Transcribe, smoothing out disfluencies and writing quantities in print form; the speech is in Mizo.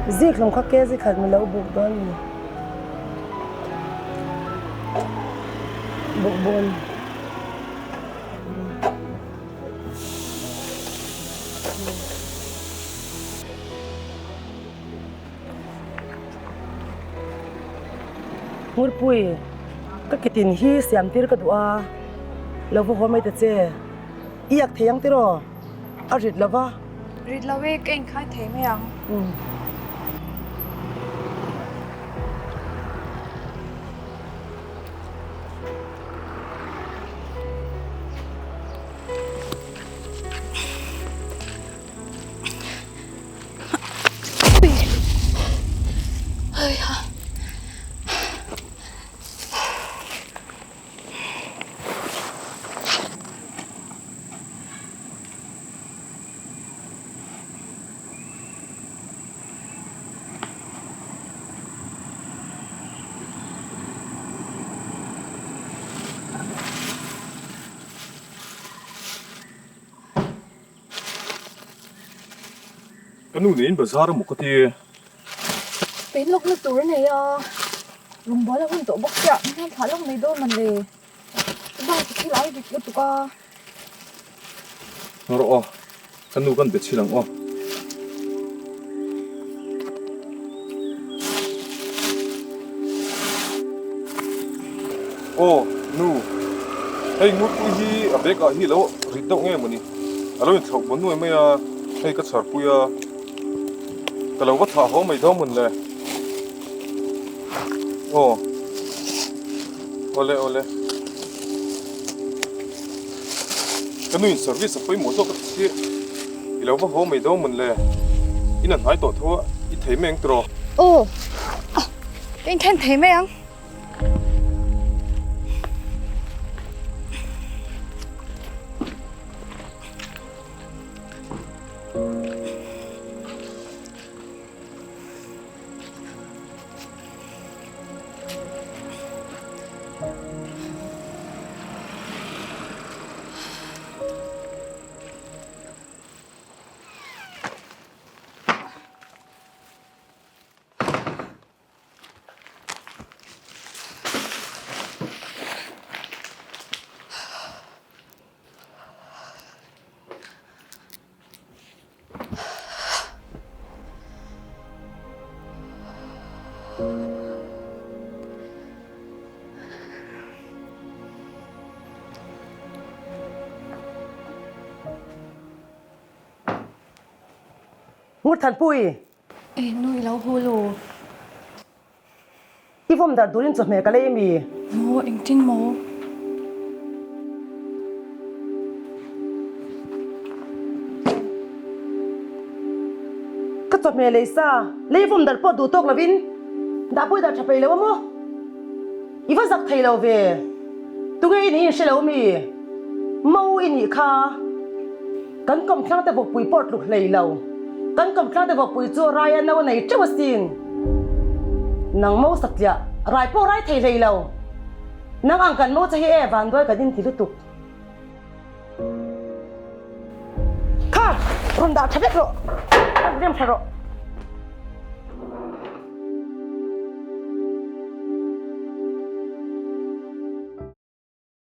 Zikhlum kha kg khat min lo buk dawn ni. Bukbawn. Ngurpui, ka kitin hi siam tir ka duh a, lo va haw mai ta che. I yak thei ang tiraw? A rit lo va. Rit lo e, ka inkhai thei mai ang. Ka nu nen bazar emaw ka ti. Pen lawk na tur a nei a, rawngbâwl a hun tawh bawk chiah, min han thlah lawk mai dawn man le. Ka bike a thil ai dik lutuk a. Ngaw rawh aw, ka nu kan be chhil ang aw. Aw nu, hei ngurpui hi a bag ah hi a lo rit deuh nge mawni? A lo inthlauh bawn nuai mai a, hei ka chhar pui a, ka lo va thah haw mai dawn mawn le. Aw, awle awle. Ka nu in service a pawimawh zawk a ti si, i lo va haw mai dawn mawn le, in a hnai tawh tho a, i thei mai ang tiraw? Aw, ka inthen thei mai ang. Ngurthanpui! E nu i lo haw lo. I vawm darh turin chawhmeh ka lei mi? Maw engtin maw? Ka chawhmeh lei sa, lei vawm darh pawh duh tawk lovin dah pawh i dah tha peih lo a maw? I va zak thei lo ve. Tunge i nih in hre lo mi? Mo i nih kha. Kan kawmthlang te vawkpui pawh tluk hlei lo. Kan kawmthlang te vawkpui chu rai a no a nei teuh asin. Nang mo satliah rai pawh rai thei hlei lo. Nang ang kan mo che hi e vanduai kan inti lutuk. Kha rawn dah tha vek rawh. Rem tha rawh.